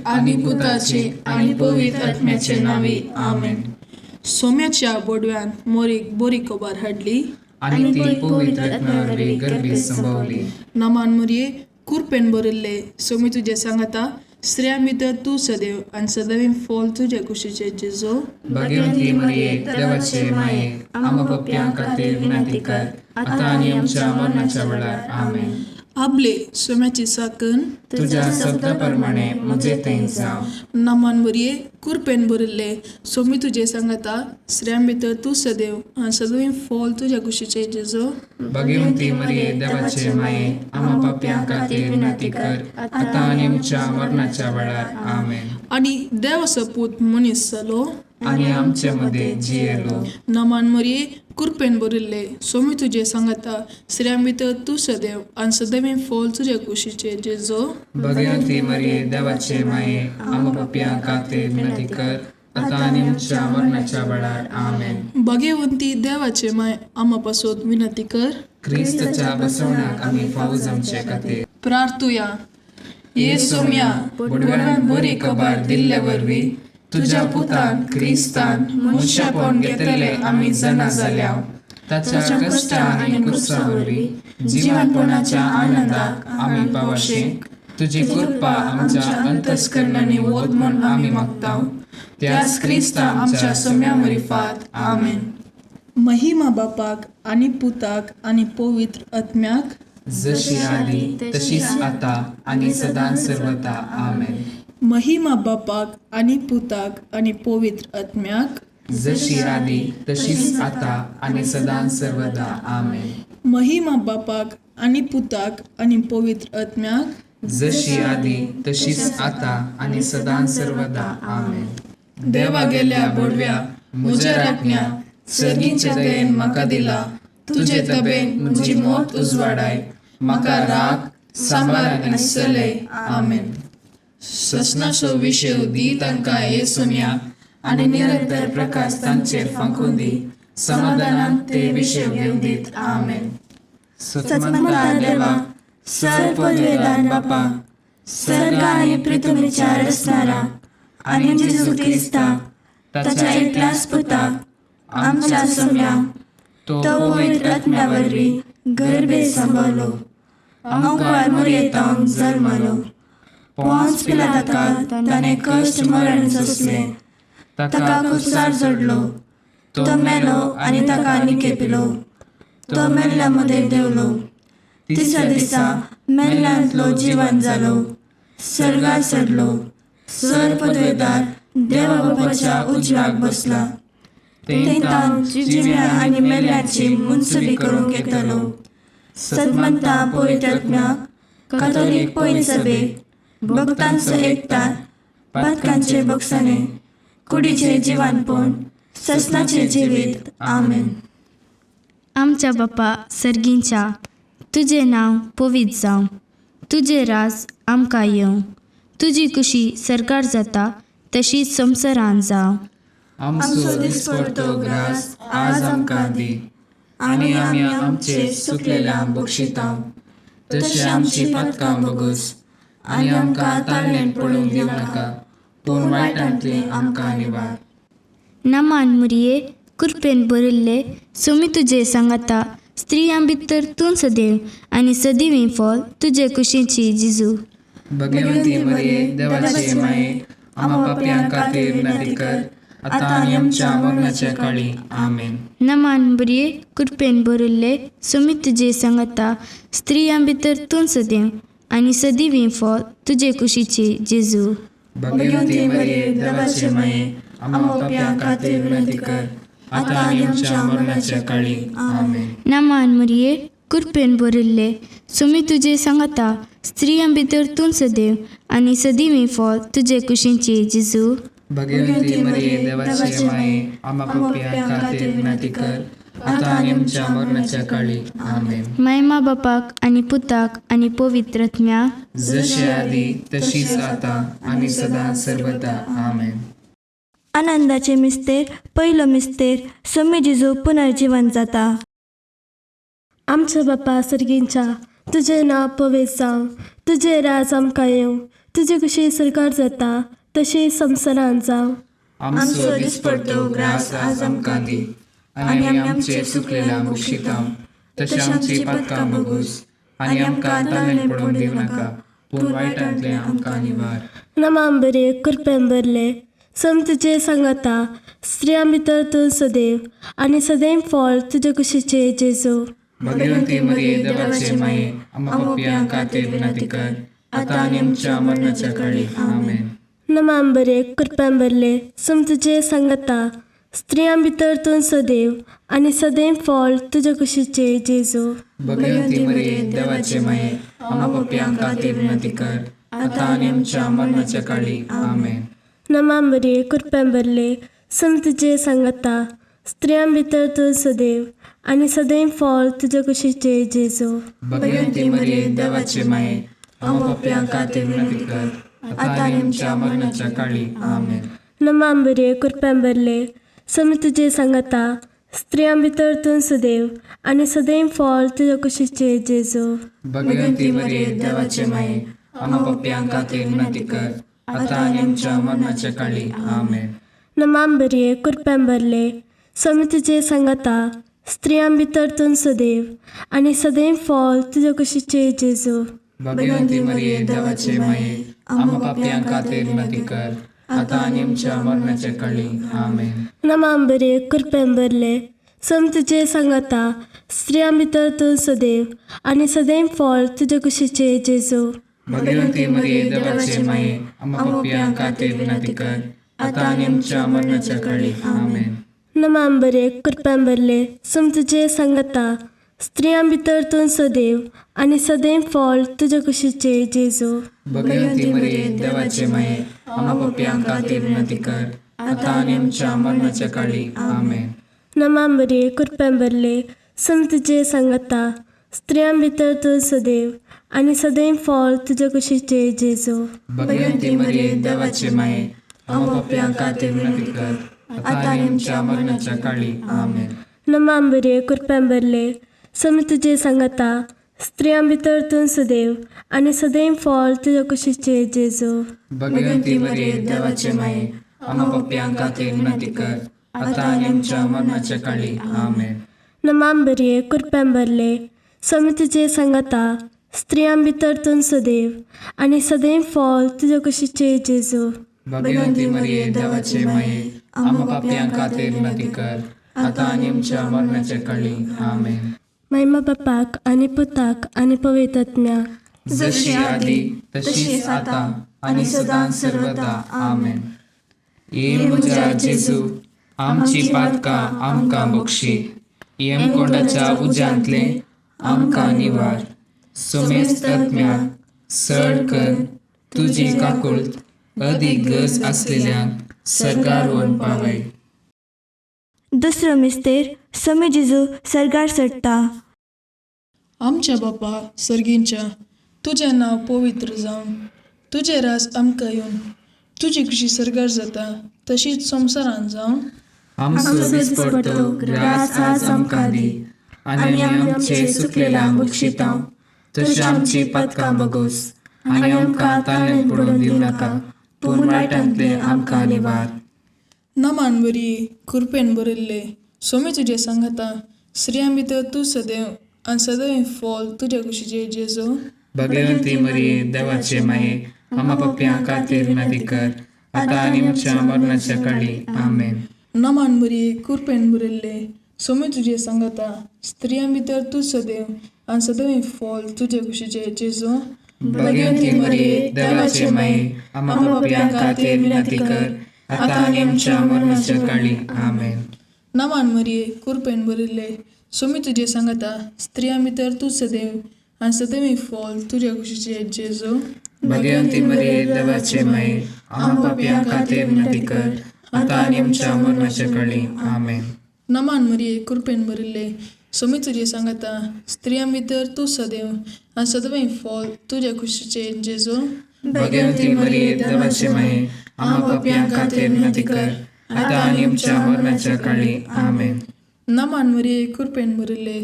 आनी पुताचे आनी पवित्र आत्म्याचे नांवी, आमेन. सोम्याच्या बोडव्यान मोरीक बरी खबर हाडली आनी ती पवित्र आत्म्या वरवीं गर्भीत संभवली. नमान मुरये, कुरपेन भरिल्ले, सोमी तुजें सांगाता, स्त्रियां भितर तूं सदैव आनी सदैव फॉल तुजे कुशीचे जेजो. भाग्यवंती मरिये, देवाचे माये, आम्हा पापयां खातीर विनंती कर, आतां आनी आमच्या मरणाच्या वेळार. आमेन. आबले सोम्याची साकन तुज्या शब्दा प्रमाणे म्हजे थंय जावं. नमान मुरये, कुरपेन भरिल्ले, सोमी तुजें सांगाता, स्त्रियां भितर तूं सदैव आनी सदैव फॉल तुज्या कुशीचे जेजो. भाग्यवंती मरिये, देवाचे माये, आम्हा पापयां खातीर विनंती कर, आतां आनी आमच्या मरणाच्या वेळार. आमेन. आनी देवाचो पूत मनीस जालो आनी आमचे मदें जियेलो. नमान मरिये, कुरपेन भरिल्ले, सोमी तुजें सांगाता, स्त्रियां भितर तूं सदैव आनी सदैव फॉल तुज्या कुशीचे जेजो. भाग्यवंती मरिये, देवाचे माये, आम्हा पापयां खातीर विनंती कर, आतां आनी आमच्या मरणाच्या वेळार. आमेन. भाग्यवंती देवाचे माय, आमा पासत विनंती कर क्रिस्ताच्या बसवण्याक आमी फावो जावचे खातीर. प्रार्थुया. ये सोम्या, बोडव्यान बरी खबर दिल्ले वरवीं तुज्या पुतान क्रिस्तान मनशापण घेतले आमी जाणा जाल्या. ताच्या कश्टा आनी कुर्सा वरवीं जिवनपणाच्या आनंदाक आमी पावशे तुजी कृपा आमच्या अंतस्करणांनी वत म्हूण आमी मागता, त्याच क्रिस्ता आमच्या सोम्या मरिफात. आमेन. महिमा बापाक आनी पुताक आनी पवित्र आत्म्याक, जशी आदी तशीच आता आनी सदां सर्वता. आमेन. महिमा बापाक आनी पुताक आनी पवित्र आत्म्याक, जशी आदी तशीच आता आनी सदां सर्वदा. आमेन. महिमा बापाक आनी पुताक आनी पवित्र आत्म्याक, जशी आदी तशीच आता आनी सदां सर्वदा. आमेन. देवा गेल्या बोडव्या, म्हज्या राखण्या, सर्गीच्या दयेन म्हाका दिला तुजे तबेन म्हजी मोत उजवाडाय, म्हाका राग सांबार आनी चलय. आमेन. ससनाचो विशय दी तांकां हे सोम्या आनी निरंतर प्रकाश तांचेर फांकून दी, समाधानान ते विशय घेवन दीत. आमेन. सतमंता देवा, सर पदवेदार बापा, सर्ग आनी पृथ्वीच्या रचणारा आनी जेजू क्रिस्ता ताच्या एकल्याच पुता आमच्या सोम्या, तो तो पवित्र आत्म्या वरवीं गर्भे संभवलो, अंकुर मुरयेतावन जल्मलो, पोंच पिलाताका ताणें कश्ट मरण सोंसलें, ताका कुसार जोडलो, तो मेलो आनी ताका निकेपिलो, तो मेल्ल्या मदें देंवलो, तिसऱ्या दिसा मेल्ल्यांतलो जिवन जालो, सर्गार चडलो, सर पदवेदार देवा बापाच्या उजव्याक बसला, थंय जिव्या आनी मेल्ल्याची मुनसुबी करूंक येतलो. सतमंता पवित्र आत्म्याक, कातोलीक पवित्र सभेक, भक्तांचो एकतार, पातकांचे बक्षाणे, कुडीचे जिवानपण, ससनाचे जिवीत. आमेन. आमच्या बापा सर्गींच्या, तुजें नांव पवित्र जावं, तुजें राज आमकां येवं, तुजी कुशी सरकार जाता तशी संवसारान जावं. आमचो दिसपडतो ग्रास आज आमकां दी, आनी आमी आमचे सुकलेल्या बक्षितांव, तशें आमची पातकां बगस, आनी आमकां ताळणेन पडूंक दिवं नाका, पूण वायटांतली आमकां निवार. नमान मुरये, कुरपेन भरिल्ले, सोमी तुजे सांगाता, स्त्रियां भितर तूं सदैव आनी सदैव फॉल तुजे कुशीची जिजू. भगवंती मरिये, देवाचे माये, आम्हा पापयां खातीर विनंती कर, आतां आनी आमच्या मरणाच्या काळी. आमेन. नमान बरये, कृपेन भरिल्ले, सोमी तुजे सांगाता, स्त्रियां भितर तूं सदैव आनी सदैव फॉल तुजे कुशीची जेजू. भगवंती मरिये, देवाचे माये, आम्हा पापयां खातीर विनंती कर, आतां आनी आमच्या मरणाच्या काळी. आमेन. नमान मरिये, कृपेन भरिल्ले, सोमी तुजे सांगाता, स्त्रियां भितर तूं सदैव आनी सदैव फॉल तुजे कुशीची जेजू. भगवंती मरिये, देवाचे माये, आम्हा पापयां खातीर विनंती कर, आतां आनी आमच्या मरणाच्या काळी. आमेन. मायमा बापाक आनी पुताक आनी पवित्र आत्म्याक, जशी आदी तशीच आता आनी सदां सर्वदा. आमेन. आनंदाचे मिस्तेर, पयलो मिस्तेर, सोमी जेजू पुनर्जीवन जाता. आमच्या बापा सर्गींच्या, तुजें नांव पवित्र जावं, तुजें राज आमकां येवं, तुजे कशी सरकार जाता तशें संवसारांत जावं. आमचो दिसपडतो ग्रास आज आमकां दी आनी आमी आमचे चुकलेल्या बक्षितांव तशें आमची पातकां बगूस आनी आमकां ताणें पडून दिवं नाका पूण वायटांतलें आमकां निवार. नमाम बरे कृपेन भरले सम तुजे सांगाता स्त्रियां भितर तूं सदैव आनी सदैव फळ तुजे कुशीचे जेजू. भगवंती मरिये देवाचे माये आम्हा पापयां खातीर विनंती कर आतां आनी आमच्या मरणाच्या काळी. आमेन. नमाम बरे कृपेन भरले सम तुजे सांगाता स्त्रियां भितर तूं सदैव आनी सदैव फळ तुजे कुशीचे जेजू. भगवंती मरिये देवाचे माये आम्हा पापयां खातीर विनंती कर आतां आनी आमच्या मरणाच्या काळी. आमेन. नमाम बरे कृपेन भरले सम तुजे सांगाता स्त्रियां भितर तूं सदैव आनी सदैव फळ तुजे कुशीचे जेजू. भगवंती मरिये देवाचे माये आम्हा पापयां खातीर विनंती कर आतां आनी आमच्या मरणाच्या काळी. आमेन. नमाम बरे कृपेन भरले सम तुजे सांगाता स्त्रियां भितर तूं सदैव आनी सदैव फळ तुजे कुशीचे जेजू. भगवंती मरिये देवाचे माये आम्हा पापयां खातीर विनंती कर आतां आनी आमच्या मरणाच्या काळी. आमेन. नमाम बरे कृपेन भरले सम तुजे सांगाता स्त्रियां भितर तूं सदैव आनी सदैव फळ तुजे कुशीचे जेजू. भगवंती मरिये देवाचे माये आम्हा पापयां खातीर विनंती कर आतां आनी आमच्या मरणाच्या काळी. आमेन. नमाम बरे कृपेन भरले सम तुजे सांगाता स्त्रियां भितर तूं सदैव आनी सदैव फळ तुजे कुशीचे जेजू. भगवंती मरिये देवाचे माये आम्हा पापयां खातीर विनंती कर आतां आनी आमच्या मरणाच्या काळी. आमेन. नमाम बरे कृपेन भरले सम तुजे सांगाता स्त्रियां भितर तूं सदैव आनी सदैव फळ तुजे कुशीचे जेजू. भगवंती मरिये देवाचे माये आम्हा पापयां खातीर विनंती कर आतां आनी आमच्या मरणाच्या काळी. आमेन. नमाम बरे कृपेन भरले सम तुजे सांगाता स्त्रियां भितर तूं सदैव आनी सदैव फळ तुजे कुशीचे जेजू. भगवंती मरिये देवाचे माये आम्हा पापयां खातीर विनंती कर आतां आनी आमच्या मरणाच्या काळी. आमेन. नमाम बरे कृपेन भरले सम तुजे सांगाता स्त्रियां भितर तूं सदैव आनी सदैव फळ तुजे कुशीचे जेजू. भगवंती मरिये देवाचे माये आम्हा पापयां खातीर विनंती कर आतां आनी आमच्या मरणाच्या काळी. आमेन. नमाम बरे कृपेन भरले सम तुजे सांगाता स्त्रियां भितर तूं सदैव आनी सदैव फळ तुजे कुशीचे जेजू. भगवंती मरिये देवाचे माये आम्हा पापयां खातीर विनंती कर आतां आनी आमच्या मरणाच्या काळी. आमेन. महिमा बापाक आनी पुताक आनी पवित्र आत्म्याक, जशी आदी तशीच आतां आनी सदां सर्वदा. आमेन. ये म्हज्या जेजू आमची पातकां आमकां बक्षी यमकोंडाच्या उज्यांतलें आमकां निवार सोमेस्त आत्म्याक सड कर तुजी काकुळट अदीक गरज आसलेल्यांक सर्गार व्हरून पावय. दुसरो मिस्तेर समी जेजू सर्गार चडटा. आमच्या बापा सर्गींच्या तुजें नांव पवित्र जावं, तुजें राज आमकां येवन, तुजी खुशी सर्गार जाता तशीच संवसारांत जावं. आमचो दिसपडतो ग्रास आज आमकां दी आनी आमी आमचे चुकलेल्यांक बक्षितांव तशें आमची पातकां बगोस आनी आमकां ताणें पडून दिवं नाका पूण वायटांतलें आमकां निवार. नमान बरी कृपेन भरिल्ले सोमी तुजें सांगाता स्त्रियां भितर तूं सदैव आनी सदैव फळ तुज्या कुशीचे जेजू. भगवंती मरिये देवाचे माये आम्हा पापयां खातीर विनंती कर आतां आनी आमच्या मरणाच्या काळी. आमेन. नमान बरी कृपेन भरिल्ले सोमी तुजें सांगाता स्त्रियां भितर तूं सदैव आनी सदैव फळ तुजे कुशीचे जेजू. भगवंती मरिये देवाचे माये आम्हा पापयां खातीर विनंती कर आतां आनी आमच्या मरणाच्या काळी. आमेन. नमान मरिये कृपेन भरिल्ले सोमी तुजें सांगाता स्त्रियां भितर तूं सदैव आनी सदैव फळ तुज्या कुशीचे जेजू. भगवंती मरिये देवाचे माये आम्हा पापयां खातीर विनंती कर आतां आनी आमच्या मरणाच्या काळी. आमेन. नमान मरिये कृपेन भरिल्ले सोमी तुजें सांगाता स्त्रियां भितर तूं सदैव आनी सदैव फळ तुज्या कुशीचे जेजू. भगवंती मरिये देवाचे माये आम्हा पापयां खातीर विनंती कर आतां आनी आमच्या मरणाच्या काळी. आमेन. नमान मरिये कृपेन भरिल्ले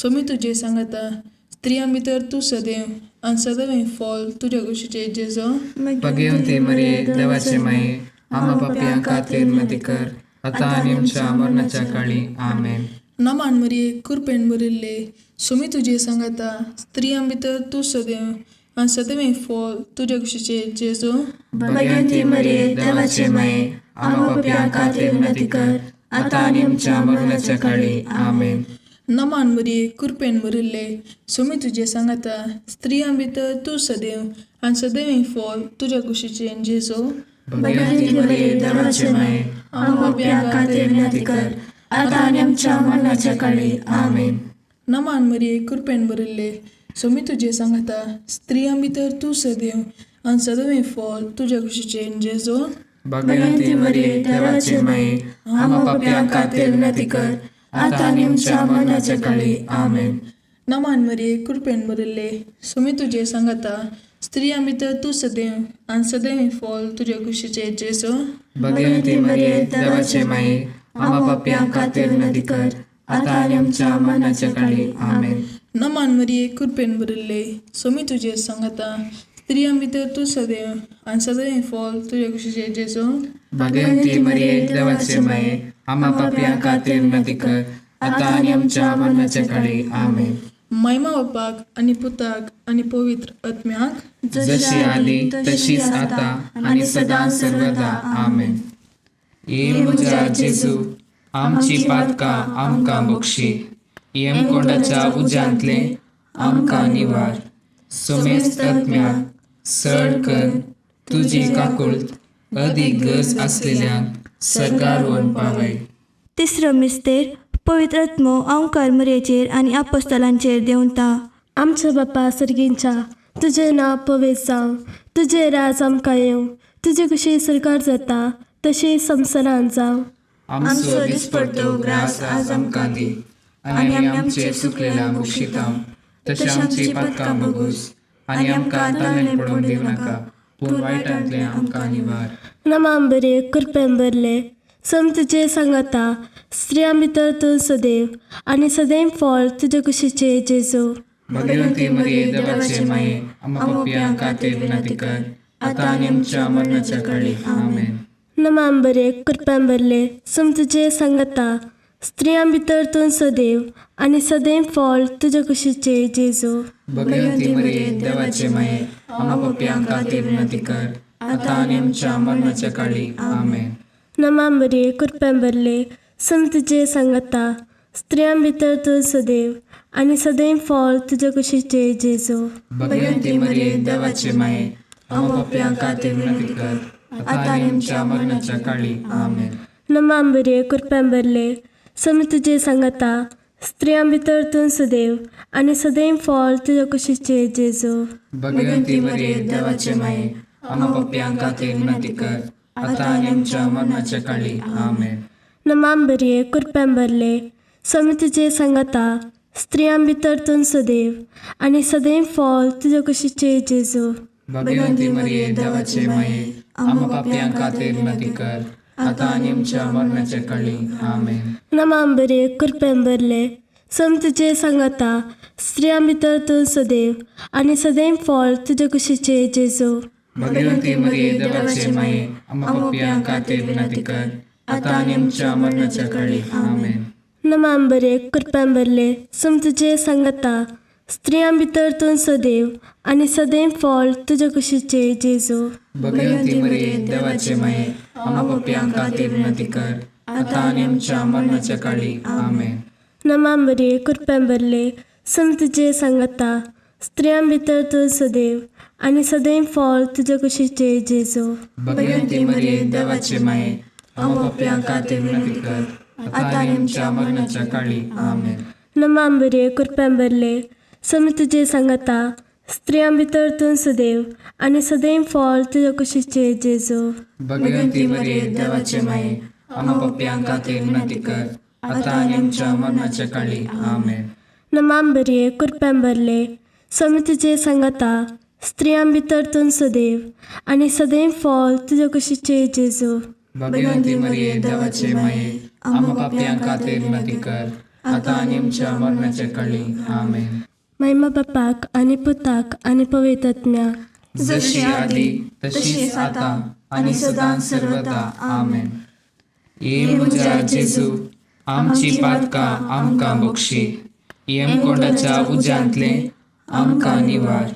सोमी तुजें सांगाता स्त्रियां भितर तूं सदैव आनी सदैव फॉल तुज्या कुशीचे जेजो. भगवती मरिये, देवाचे माये, आम्हा पापयां खातीर विनंती कर, आतां आनी आमच्या मरणाच्या काळी. आमेन. नमान मरिये, कृपेन भरिल्ले, सुमी तुजे सांगाता, स्त्रियां भितर तूं सदैव आनी सदैव फॉल तुज्या कुशीचे जेजो. भगवती मरिये, देवाचे माये, आम्हा पापयां खातीर विनंती कर, आतां आनी आमच्या मरणाच्या काळी. आमेन. नमान मरिये, कृपेन भरिल्ले, सुमी तुजे सांगाता, स्त्रियां भितर तूं सदैव आनी सदैव फॉल तुज्या कुशीचे जेजो. भगवती मरिये, देवाचे माये, आम्हा पापयां खातीर विनंती कर, आतां आनी आमच्या मरणाच्या काळी. आमेन. नमान मरिये, कृपेन भरिल्ले, सुमी तुजे सांगाता, स्त्रियां भितर तूं सदैव आनी सदैव फॉल तुज्या कुशीचे जेजो. भगवती मरिये, देवाचे माये, आम्हा पापयां खातीर विनंती कर, आतां आनी आमच्या मरणाच्या काळी. आमेन. नमान मरिये, कृपेन भरिल्ले, सुमी तुजे सांगाता, स्त्रियां भितर तूं सदैव आनी सदैव फॉल तुज्या कुशीचे जेजो. भगवती मरिये, देवाचे माये, आम्हा पापयां खातीर विनंती कर, आतां आनी आमच्या मरणाच्या काळी. आमेन. नमान मरिये, कृपेन भरिल्ले, सुमी तुजे सांगाता, स्त्रियां भितर तूं सदैव आनी सदैव फॉल तुज्या कुशीचे जेजो. भगवती मरिये, देवाचे माये, आम्हा पापयां खातीर विनंती कर, आतां आनी आमच्या मरणाच्या काळी. आमेन. महिमा बापाक आनी पुताक आनी पवित्र आत्म्याक, जशी आदी तशीच आता आनी सदां सर्वदा. आमेन. ये म्हज्या जेजू, आमची पातकां आमकां बक्षी, यमकोंडाच्या उज्यांतले आमकां निवार, सोमेस्त आत्म्याक सड कर तुजी काकुळट अदीक गरज आसलेल्यांक सर्गार व्हरून पावय. तिसरो मिस्तेर, पवित्र आत्मो अंकार मरयेचेर आनी आपोस्तलांचेर देंवता. आमच्या बापा सर्गींच्या, तुजें नांव पवित्र जावं, तुजें राज आमकां येवं, तुजे कशी सरकार जाता तशी संवसारांत जावं. आमचो दिसपडतो ग्रास आज आमकां दी, आनी आमी आमचे चुकलेल्या बक्षिता तशें आमची पातकां बगूस, आनी आमकां ताणें पडोवंक दिवं नाका, पूण वायटांतलें आमकां निवार. नमाम बरे, कृपेन भरले, सम तुजे सांगाता, स्त्रियां भितर तूं सदैव आनी सदैव फळ तुजे कुशीचे जेजू. भगवती मरिये, देवाचे माये, आम्हा पापयां खातीर विनंती कर, आतां आनी आमच्या मरणाच्या काळी. आमेन. नमाम बरे, कृपेन भरले, सम तुजे सांगाता, स्त्रियां भितर तूं सदैव आनी सदैव फळ तुजे कुशीचे जेजू. भगवती मरिये, देवाचे माये, आम्हा पापयां खातीर विनंती कर, आतां आनी आमच्या मरणाच्या काळी. आमेन. नमाम बरे, कृपेन भरले, सम तुजे सांगाता, स्त्रियां भितर तूं सदैव आनी सदैव फळ तुजे कुशीचे जेजू. भगवती मरिये, देवाचे माये, आम्हा पापयां खातीर विनंती कर, आतां आनी आमच्या मरणाच्या काळी. आमेन. नमाम बरे, कृपेन भरले, सम तुजे सांगाता, स्त्रियां भितर तूं सदैव आनी सदैव फळ तुजे कुशीचे जेजू. भगवती मरिये, देवाचे माये, आम्हा पापयां खातीर विनंती कर, आतां आनी आमच्या मरणाच्या काळी. आमेन. नमाम बरे, कृपेन भरले, सम तुजे सांगाता, स्त्रियां भितर तूं सदैव आनी सदैव फळ तुजे कुशीचे जेजू. भगवती मरिये, देवाचे माये, आम्हा पापयां खातीर विनंती कर, आतां आनी आमच्या मरणाच्या काळी. आमेन. नमाम बरे, कृपेन भरले, सम तुजे सांगाता, स्त्रियां भितर तूं सदैव आनी सदैव फळ तुजे कुशीचे जेजू. भगवती मरिये, देवाचे माये, आम्हा पापयां खातीर विनंती कर, आतां आनी आमच्या मरणाच्या काळी. आमेन. नमाम बरे, कृपेन भरले, सम तुजे सांगाता, स्त्रियां भितर तूं सदैव आनी सदैव फळ तुजे कुशीचे जेजू. भगवती मरिये, देवाचे माये, आम्हा पापयां खातीर विनंती कर, आतां आनी आमच्या मरणाच्या काळी. आमेन. नमाम बरे, कृपेन भरले, सम तुजे सांगाता, स्त्रियां भितर तूं सदैव आनी सदैव फळ तुजे कुशीचे जेजू. भगवती मरिये, देवाचे माये, आम्हा पापयां खातीर विनंती कर, आतां आनी आमच्या मरणाच्या काळी. आमेन. नमाम बरे, कृपेन भरले, सम तुजे सांगाता, स्त्रियां भितर तूं सदैव आनी सदैव फळ तुजे कुशीचे जेजू. भगवती मरिये, देवाचे माये, आम्हा पापयां खातीर विनंती कर, आतां आनी आमच्या मरणाच्या काळी. आमेन. नमाम बरे, कृपेन भरले, सम तुजे सांगाता, स्त्रियां भितर तूं सदैव आनी सदैव फळ तुजे कुशीचे जेजू. भगवती मरिये, देवाचे माये, आम्हा पापयां खातीर विनंती कर, आतां आनी आमच्या मरणाच्या काळी. आमेन. महिमा बापाक आनी पुताक आनी पवित्र आत्म्याक. जशी आदी तशीच आता आनी सदां सर्वदा. आमेन. ये म्हज्या जेजू, आमची पातकां आमकां बक्षी, यमकोंडाच्या उज्यांतले आमकां निवार,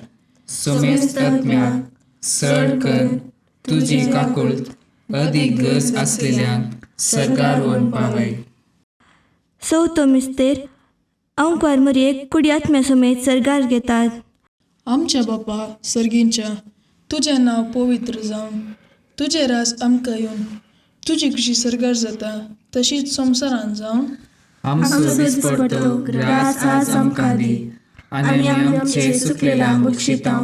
सुमेस्त आत्म्याक सड कर तुजी काकुळट अदीक गरज आसलेल्यांक सरकार व्हरून पावय. चवथो मिस्तेर अंकुवार मरयेक कुडी आत्म्या समेत सर्गार घेतात. आमच्या बापा सर्गींच्या, तुजें नांव पवित्र जावं, तुजें राज आमकां येवन, तुजी खुशी सर्गार जाता तशीच संवसारांत जावं. आमचो दिसपडतो ग्रास आज आमकां दी आनी आमी आमचे चुकलेल्यांक बक्षिता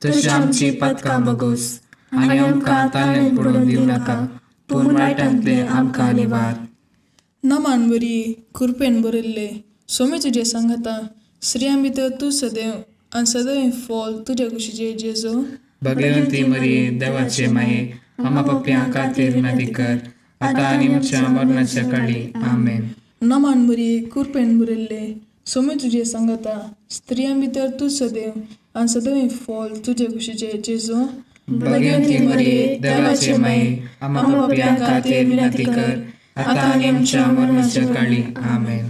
तशी आमची पातकां बगोस आनी आमकां ताळ्यांत पडून दिवं नाका, पूण वायटांतले आमकां निवार. नमान बरी कृपेन भरिल्ले, सोमी तुजें सांगाता, स्त्रियां भितर तूं सदैव आनी सदैव फॉल तुज्या कुशीचे जेजू. भगवंती मरिये, देवाचे माये, आमा पप्प्यां खातीर विनंती कर, आतां आनी आमच्या मरणाच्या काळी. आमेन. नमान बरी कृपेन भरिल्ले, सोमी तुजें सांगाता, स्त्रियां भितर तूं सदैव आनी सदैव फॉल तुज्या कुशीचे जेजू. भगवंती मरिये, देवाचे माये, आमा पप्प्यां खातीर विनंती कर, आतां आनी आमच्या मरणाच्या काळी. आमेन.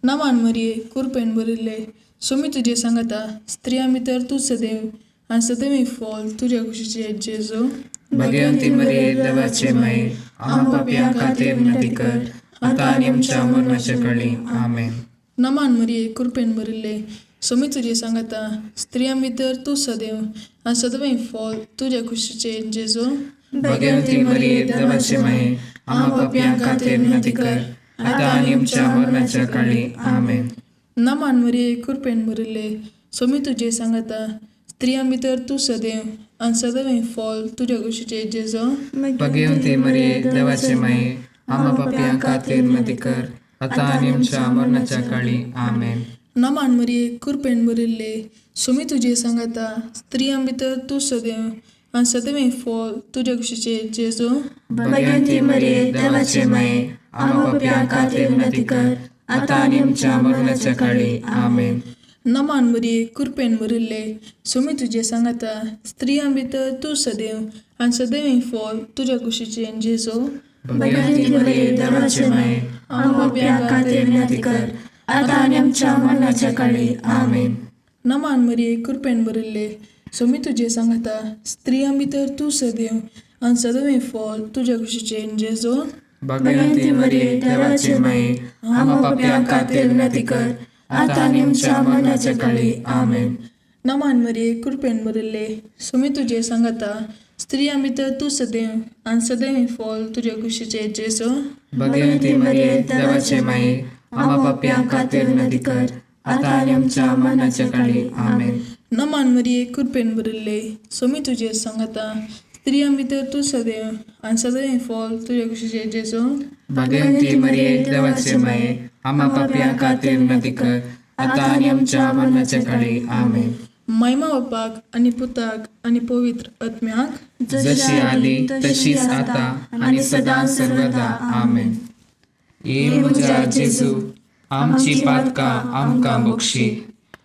नमान मरिये कृपेन भरिल्ले, सोमी तुजें सांगाता, स्त्रियां भितर तूं सदैव आनी सदैव फॉल तुज्या कुशीचे जेजू. भगवंती मरिये, देवाचे माये, आमा पापयां खातीर विनंती कर, आतां आनी आमच्या मरणाच्या काळी. आमेन. नमान मरिये कृपेन भरिल्ले, सोमी तुजें सांगाता, स्त्रियां भितर तूं सदैव आनी सदैव फॉल तुज्या कुशीचे जेजू. भगवंती मरिये, देवाचे माये, आमा पापयां खातीर विनंती कर, आतां आनी आमच्या मरणाच्या काळी. आमेन. नमान मरिये कृपेन भरिल्ले, सोमी तुजें सांगाता, स्त्रियां भितर तूं सदैव आनी सदैव फॉल तुज्या कुशीचे जेजू. भगवंती मरिये, देवाचे माये, आमा पापयां खातीर विनंती कर, आतां आनी आमच्या मरणाच्या काळी. आमेन. नमान मरिये कृपेन भरिल्ले, सोमी तुजें सांगाता, स्त्रियां भितर तूं सदैव आनी सदैव फॉल तुज्या कुशीचे जेजू. भगवंती मरिये, देवाचे माये, आमा पापयां खातीर विनंती कर, आतां आनी आमच्या मरणाच्या काळी. आमेन. नमान मरिये कृपेन भरिल्ले, सोमी तुजें सांगाता, स्त्रियां भितर तूं सदैव आनी सदैव फॉल तुज्या कुशीचे जेजू. भगवंती मरिये, देवाचे माये, आमा पापयां खातीर विनंती कर, आतां आनी आमच्या मरणाच्या काळी. आमेन. नमान मरिये कृपेन भरिल्ले, सोमी तुजें सांगाता, स्त्रियां भितर तूं सदैव आनी सदैव फॉल तुज्या कुशीचे जेजू. भगवंती मरिये, देवाचे माये, आमा पापयां खातीर विनंती कर, आतां आनी आमच्या मरणाच्या काळी. आमेन. नमान मरिये कृपेन भरिल्ले, सोमी तुजें सांगाता, स्त्रियां भितर तूं सदैव आनी सदैव फॉल तुज्या कुशीचे जेजू. भगवंती मरिये, देवाचे माये, आमा पापयां खातीर विनंती कर, आतां आनी आमच्या मरणाच्या काळी. आमेन. नमान मरिये कृपेन भरिल्ले, सोमी तुजें सांगाता, स्त्रियां भितर तूं सदैव आनी सदैव फॉल तुज्या कुशीचे जेजू. भगवंती मरिये, देवाचे माये, आमा पापयां खातीर विनंती कर, आतां आनी आमच्या मरणाच्या काळी. आमेन. महिमा बापाक आनी पुताक आनी पवित्र आत्म्याक, जशी आदी तशीच आता आनी सदां सर्वदा. आमेन. ये म्हज्या जेजू, आमची पातकां आमकां बक्षी,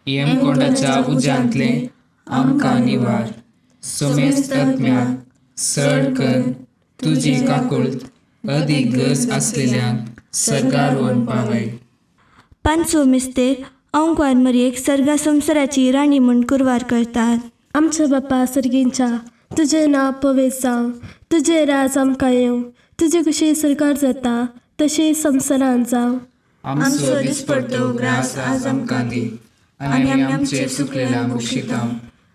यमकोंडाच्या उज्यांतले आमकां निवार, सुमेस्त आत्म्याक सड कर तुजी काकुळट अदीक गरज आसलेल्यांक सर्गार व्हरून पावय. पांचवो मिस्तेर अंकुवार मरयेक सर्गा संवसाराची राणी म्हूण कुरवार करतात. आमच्या बापा सर्गींच्या, तुजें नांव पवित्र जावं, तुजें राज आमकां येवं, तुजी खुशी सरकार जाता तशी संवसारांत जावं. आमचो दिसपडतो ग्रास आज आमकां दी आनी आमी आमचे चुकलेल्या बक्षिता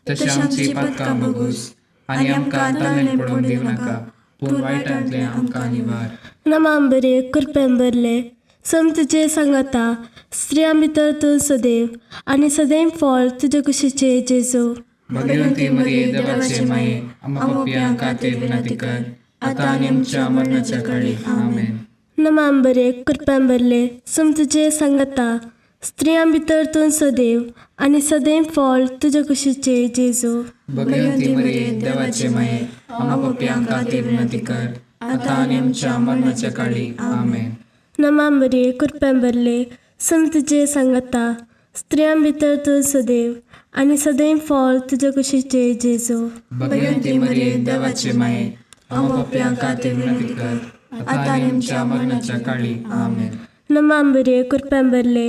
तशें आमची पातकां बगूस आनी आमकां ताळें पडोवन दिवं नाका, पूण वायटांतलें आमकां निवार. नमाम बरे कृपेन भरले, सम तुजे सांगाता, स्त्रियां भितर तूं सदैव आनी सदैव फळ तुजे कुशीचे जेजू. भगवंती मरिये, देवाचे माये, आम्हा पापयां खातीर विनंती कर, आतां आनी आमच्या मरणाच्या काळी. आमेन. नमाम बरे कृपेन भरले, सम तुजे सांगाता, स्त्रियां भितर तूं सदैव आनी सदैव फळ तुजे कुशीचे जेजू. भगवंती मरिये, देवाचे माये, आम्हा पापयां खातीर विनंती कर, आतां आनी आमच्या मरणाच्या काळी. आमेन. नमाम बरे कृपेन भरले, सम तुजे सांगाता, स्त्रियां भितर तूं सदैव आनी सदैव फळ तुजे कुशीचे जेजू. भगवंती मरिये, देवाचे माये, आम्हा पापयां खातीर विनंती कर, आता आनी आमच्या मरणाच्या काळी. आमेन. नमा मरिये, कृपेन भरले,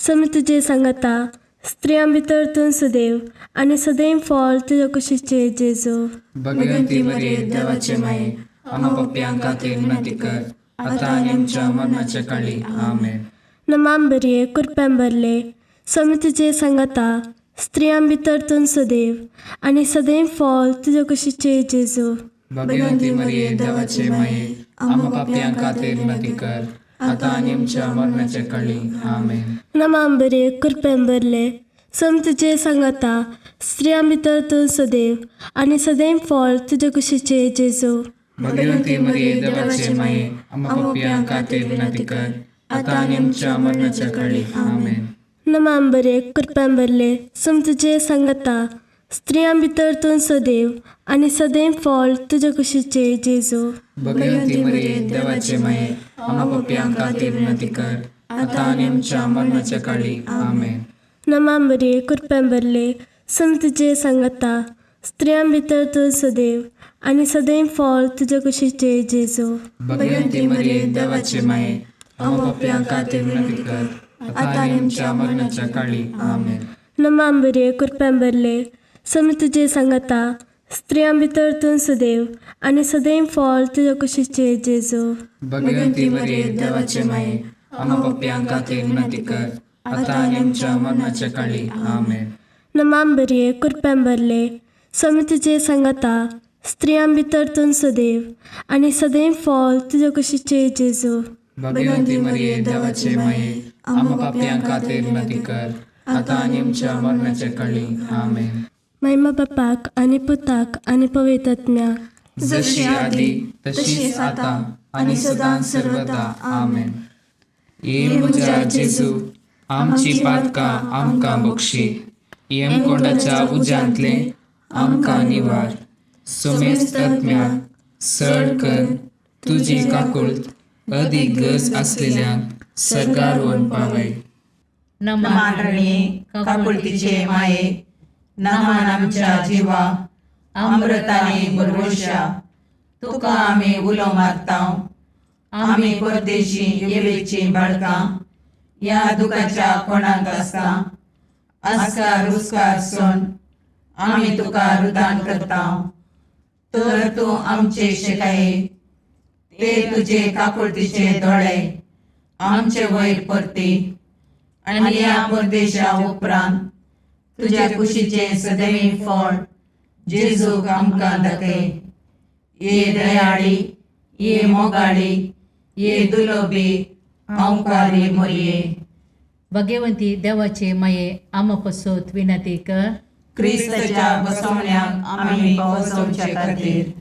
स्वामी तुजे सांगाता, स्त्रियां भितर तूं सदैव आनी सदैव फळ तुजे कुशीचे जेजू. भगवंती मरिये, देवाचे माये, आम्हा पापयां खातीर विनंती कर, आता आनी आमच्या मरणाच्या काळी. आमेन. नमा मरिये, कृपेन भरले, स्वामी तुजे सांगाता, स्त्रियां भितर तूं सदैव आनी सदैव फळ तुजे कुशीचे जेजू. भगवंती मरिये, देवाचे माये, आम्हा पापयां खातीर विनंती कर, आता आनी आमच्या मरणाच्या काळी. आमेन. नमा मरिये, कृपेन भरले, स्वामी तुजे सांगाता, स्त्रियां भितर तूं सदैव आनी सदैव फळ तुजे कुशीचे जेजू. भगवंती मरिये, देवाचे माये, आम्हा पापयां खातीर विनंती कर, आता आनी आमच्या मरणाच्या काळी. आमेन. नमा मरिये, कृपेन भरले, स्वामी तुजे सांगाता, स्त्रियां भितर तूं सदैव आनी सदैव फळ तुजे कुशीचे जेजू. भगवंती मरिये, देवाचे माये, आम्हा पापयां खातीर विनंती कर, आता आनी आमच्या मरणाच्या काळी. आमेन. नमा मरिये, कृपेन भरले, स्वामी तुजे सांगाता, स्त्रियां भितर तूं सदैव आनी सदैव फळ तुजे कुशीचे जेजू. भगवंती मरिये, देवाचे माये, आम्हा पापयां खातीर विनंती कर, आता आनी आमच्या मरणाच्या काळी. आमेन. नमा मरिये, कृपेन भरले, स्वामी तुजे सांगाता, स्त्रियां भितर तूं सदैव आनी सदैव फळ तुजे कुशीचे जेजू. भगवंती मरिये, देवाचे माये, आम्हा पापयां खातीर विनंती कर, आता आनी आमच्या मरणाच्या काळी. आमेन. नमा मरिये, कृपेन भरले, स्वामी तुजे सांगाता, स्त्रियां भितर तूं सदैव आनी सदैव फळ तुजे कुशीचे जेजू. भगवंती मरिये, देवाचे माये, आम्हा पापयां खातीर विनंती कर, आता आनी आमच्या मरणाच्या काळी. आमेन. महिमा बापाक आनी पुताक आनी पवित्र आत्म्याक, जशी आदी तशीच आता आणि सदां सर्वदा. आमेन. ये म्हज्या जेजू, आमची पातकां आमकां बक्षी, येमकोंडाच्या उज्यांतले आमकां निवार, सोमेस्त आत्म्याक सड कर तुजी काकुळत अदीक गरज आसलेल्यांक सर्गार व्हरून पावय. नमान रणये, काकुळतीचे माये, नमान आमच्या जिवा, अमृताने बरवशा, तुका आमी उलो मारता. आमी परदेशी येवेची बाळकां ह्या दुखाच्या कोणाक आसता आस्कार रुस्कार सोन आमी तुका रुदान करता. तर तूं आमचे शेकाये ते तुजे काकुळतीचे दोळे आमचे वयर परती आनी ह्या परदेशा उपरांत तुज्या कुशीचें सदैव फळ जेजूक आमकां दाखय. ये दयाळी, ये मोगाळी, ये दुलोबी अंकारी मोरये. भगवंती देवाचे माये, आम्हा पसत विनंती कर. क्रिस्ताच्या बसवण्याक आमी पावसवचे खातीर.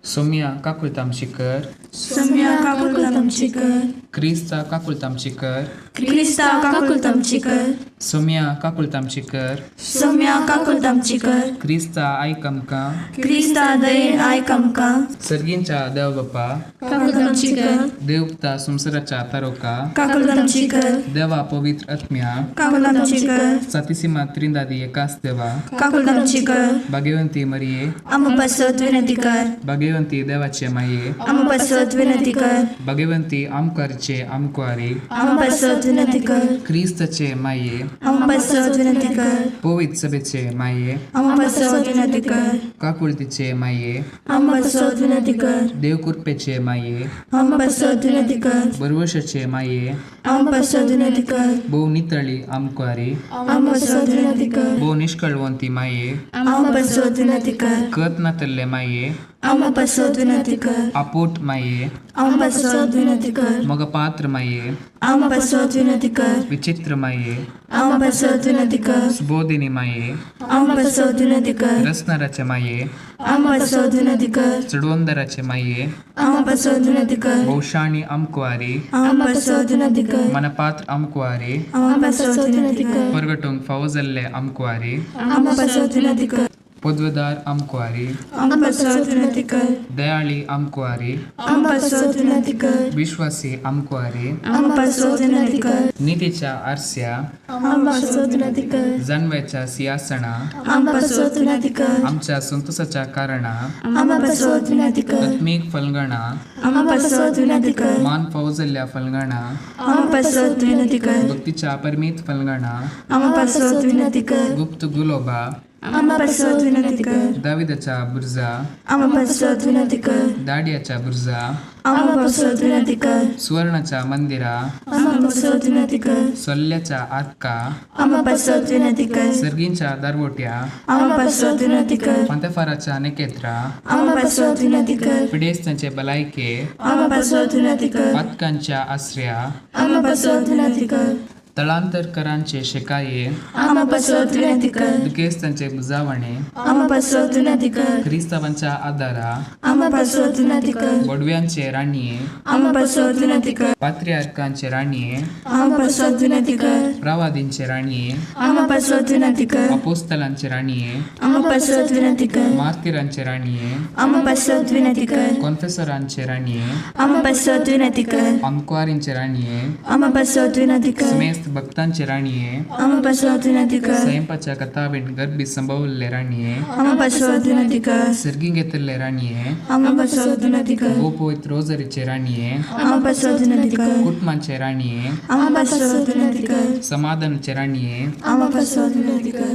सोम्या काकुळतामशी कर. सोम्या काकुळतामची कर. क्रिस्ता काकुळतामशी कर. क्रिस्ता काकुळतामची कर. सोम्या काकुळतामशी कर. सोम्या काकुळतामची कर. क्रिस्ता आयक आमकां. क्रिस्ता दयेन आयक आमकां. सर्गींच्या देव बापा, काकुळतामची कर. देवता संवसाराच्या तारोका, काकुळतामची कर. देवा पवित्र आत्म्या, काकुळतामची कर. सातीसीमा त्रिंदादी एकाच देवा, काकुळतामची कर. भाग्यवंती मरिये, आम्हा पासत विनंती कर. भाग्यवंती देवाचे माये, आम्हा पासत विनंती कर. भाग्यवंती आमकारचे आमकुवारी, आम्हा पासत विनंती कर. क्रिस्ताचे माये, आम्हा पासत विनंती कर. पवित्र सभेचे माये, आम्हा पासत विनंती कर. काकुळतीचे माये, आम्हा पासत विनंती कर. देवकृपेचे माये, आम्हा पासत विनंती कर. बरवशाचे माये, आम्हा पासत विनंती कर. भोव नितळी आमकुवारी, आम्हा पासत विनंती कर. भोव निष्कळवंती माये, आम्हा पासत विनंती कर. कत नातल्ले माये, आम्हा पासत विनंती कर. आपोट माये, आम्हा पासत विनंती कर. मगपात्र माये, आम्हा पासत विनंती कर. विचित्र माये, आम्हा पासत विनंती कर. सुबोधिनी माये, आम्हा पासत विनंती कर. रसनाराचे माये, आम्हा पासत विनंती कर. चडवंदराचे माये, आम्हा पासत विनंती कर. भोवशाणी आमकुवारी, आम्हा पासत विनंती कर. मनपात्र आमकुवारी, आम्हा पासत विनंती कर. परगटूंक फावो जाल्ले आमकुवारी, आम्हा पासत विनंती कर. पदवेदार आमकुवारी, आमकां पासत विनंती कर. दयाळी आमकुवारी, आमकां पासत विनंती कर. विश्वासी आमकुवारी, आमकां पासत विनंती कर. नितीच्या आरस्या, आमकां पासत विनंती कर. जानव्याच्या सिंहासना, आमकां पासत विनंती कर. आमच्या संतोषाच्या कारणा, आमकां पासत विनंती कर. आत्मीक फलगणा, आमकां पासत विनंती कर. मान फौजल्ल्या फलगणा, आमकां पासत विनंती कर. भक्तीच्या परमीत फलगणा, आमकां पासत विनंती कर. गुप्त गुलोबा, आमकां पासत विनंती कर. दाविदाच्या बुर्जा, आमकां पासत विनंती कर. दाडियाच्या बुर्जा, आमकां पासत विनंती कर. सुवर्णाच्या मंदिरा, आमकां पासत विनंती कर. सोल्ल्याच्या आतका, आमकां पासत विनंती कर. सर्गींच्या दारवोट्या, आमकां पासत विनंती कर. पंतेफाराच्या नेकेत्रा, आमकां पासत विनंती कर. पिडेस्तांचे बलायके, आमकां पासत विनंती कर. पातकांच्या आसऱ्या, आमकां पासत विनंती कर. तळांतरकरांचे शेकाये, आमकां पासत विनंती कर. दुखेस्तांचे बुजावणे, आमकां पासत विनंती कर. क्रिस्तावांच्या आदारा, आमकां पासत विनंती कर. बोडव्यांचे राणये, आमकां पासत विनंती कर. पात्रियार्कांचे राणये, आमकां पासत विनंती कर. प्रवादींचे राणये, आमकां पासत विनंती कर. अपोस्तलांचे राणये, आमकां पासत विनंती कर. मार्तिरांचे राणये, आमकां पासत विनंती कर. कॉन्फेसरांचे राणये, आमकां पासत विनंती कर. अंकवारींचे राणये, आमकां पासत विनंती कर. समेस्त भक्तांचे राणये, आमकां पासत विनंती कर. स्वयंपाच्या कथावीण गर्भी संभवल्ले राणये, आमकां पासत विनंती कर. सर्गी घेतिल्ले राणये, आमकां पासत विनंती कर. गोपवित रोजरीचे राणये, आमकां पासत विनंती कर. कुटुंबाचे राणये, आमकां पासत विनंती कर. समाधानाचे राणये, आमकां पासत विनंती कर.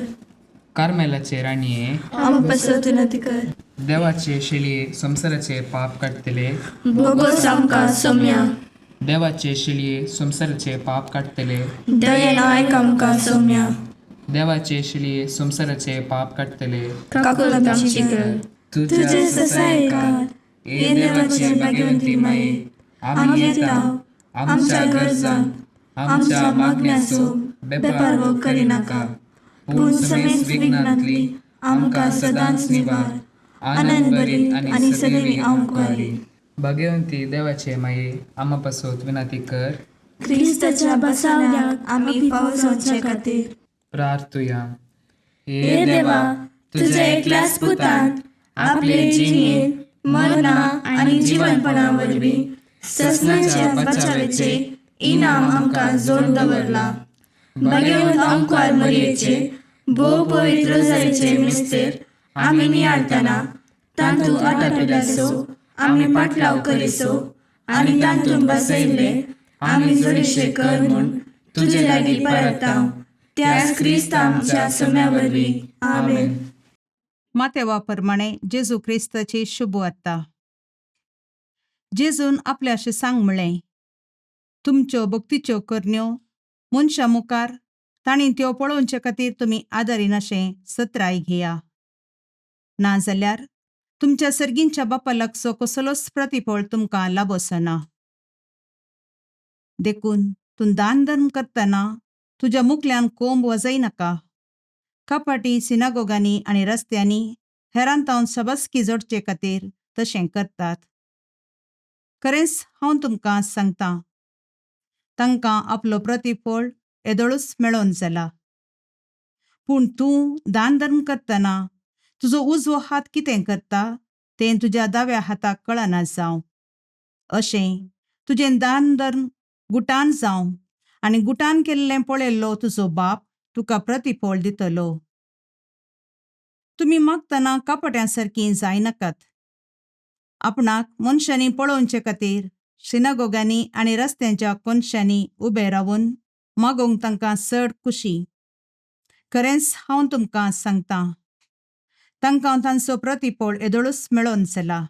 कार्मेलाचे राणये, आमकां पासत विनंती कर. देवाचे शेळये संवसाराचे पाप काडटले, बोगोस आमकां सोम्या. देवाचे शेळये संवसाराचे पाप काडटले, दयेन आयक आमकां सोम्या. देवाचे शेळये संवसाराचे पाप काडटले, काकुळट आमची कर. तुझ्या ससायकात हे देवाचे भाग्यवंती माये, आमी येता आमच्या गरजांक आमच्या मागण्याचो बेपारवो करिनाका, पूण समेस्त विघ्नांतली आमकां सदांच निवार, आनंद भरीत आनी सदैवी आमकुवारी. भाग्यवंती देवाचे माये, आमा पासत विनंती कर. क्रिस्ताच्या बसावण्याक आमी फावो जावचे खातीर. प्रार्थुया. हे देवा, तुझ्या एकल्याच पुतान आपले जिणेंत मरणा आनी जिवनपणा वरवीं ससनाच्या बचावेचे इनाम आमकां जोड दवरला. भाग्यवंत आमकार मरयेचे भोव पवित्र जायचे मिस्तेर आमी नियाळतना तांतूत आटापिल्याचो आमी पाटलाव करिसो आनी तांतूत बसयल्ले आमी जोडीशे कर म्हूण तुजे लागीं परताव त्याच क्रिस्त आमच्या सोम्या वरवीं. आमेन. मातेवा प्रमाणे जेजू क्रिस्ताची शुभवार्ता. जेजून आपल्याशी सांग म्हळें, तुमच्यो भक्तीच्यो करण्यो मनशां मुखार तांणी त्यो पळोवचे खातीर तुमी आदारिनाशें सत्राय घेया, नाजाल्यार तुमच्या सर्गींच्या बापा लागचो कसलोच प्रतिफळ तुमकां लाबोसना. देखून तूं दान धर्म करतना तुज्या मुखल्यान कोंब वाजयनाका. कपाटी सिनागोगांनी आनी रस्त्यांनी हेरांतावन सबस्की जोडचे खातीर तशें करतात. खरेंच हांव तुमकां सांगतां, तांकां आपलो प्रतिफळ येदोळूच मेळोवन जाला. पूण तूं दान धर्म करतना तुजो उजवो हात कितें करता तें तुज्या दाव्या हाताक कळना जावं. अशें तुजें दान धर्म गुटान जावं आनी गुटान केल्लें पळयल्लो तुजो बाप तुका प्रतिफळ दितलो. तुमी मागतना कपट्यां सारकीं जायनाकात. आपणाक मनशांनी पळोवचे खातीर सिनागोगांनी आनी रस्त्यांच्या कोनशांनी उबे रावन मागोवंक तांकां चड खुशी. खरेंच हांव तुमकां सांगतां, तांकां तांचो प्रतिफळ येदोळूच मेळोवन जाला.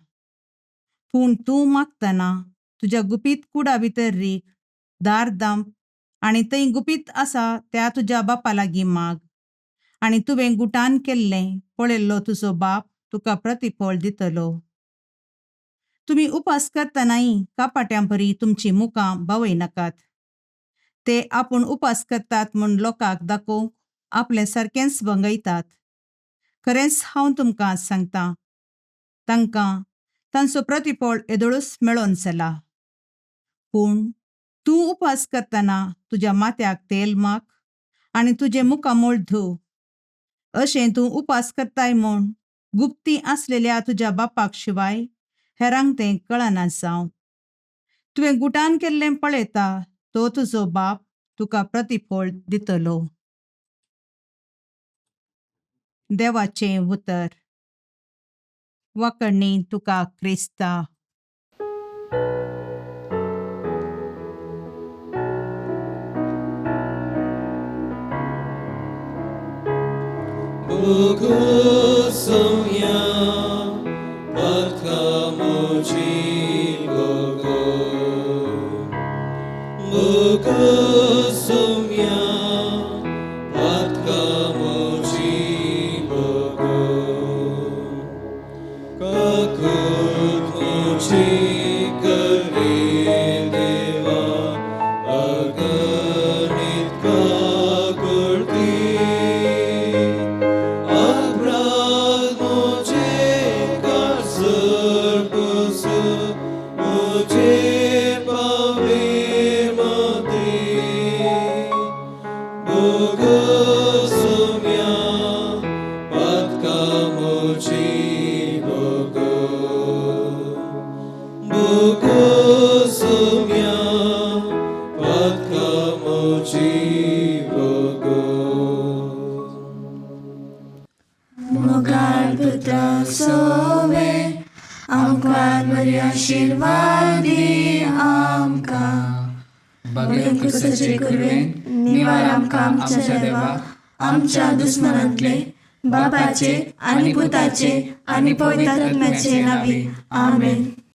पूण तूं मागतना तुज्या गुपीत कुडा भितर रीग, दार दांप आनी थंय गुपीत आसा त्या तुज्या बापा लागीं माग, आनी तुवें गुटान केल्लें पळयल्लो तुजो बाप तुका प्रतिफळ दितलो. तुमी उपास करतनाय कपाट्यां परी तुमचीं मुखां बावयनाकात. ते आपूण उपास करतात म्हूण लोकांक दाखोवंक आपलें सारकेंच भंगयतात. खरेंच हांव तुमकां सांगतां, तांकां तांचो प्रतिफळ येदोळूच मेळोवन जाला. पूण तूं उपास करतना तुज्या माथ्याक तेल माग आनी तुजें मुखामूळ धूव, अशें तूं उपास करताय म्हूण गुप्ती आसलेल्या तुज्या बापाक शिवाय हेरांक तें कळना जावं. तुवें गुटान केल्लें पळयता तो तुजो बाप तुका प्रतिफळ दितलो. देवाचें उतर. वाकणी तुका क्रिस्ता. Bogosomia, Patkamoji Bogo. Bogosomia, Patkamoji Bogo. Kakut moji kare deva, aganit kakurti. अपराध मुझे कसर पुसु, मुझे पावे मती. बोगोसुम्या, पातका मुझी बोगो. बोगोसुम्या, पातका मुझी बोगो. मोगाळ पुता सोवे आमकां बरी आशिर्वादी आमकां. बगेर क्रिस्ताचे कुरवेन निवार आमकां आमच्या देवा आमच्या दुस्मनांतले, बापाचे आनी पुताचे आनी पवित्र आत्म्याचे नांवी, आमेन.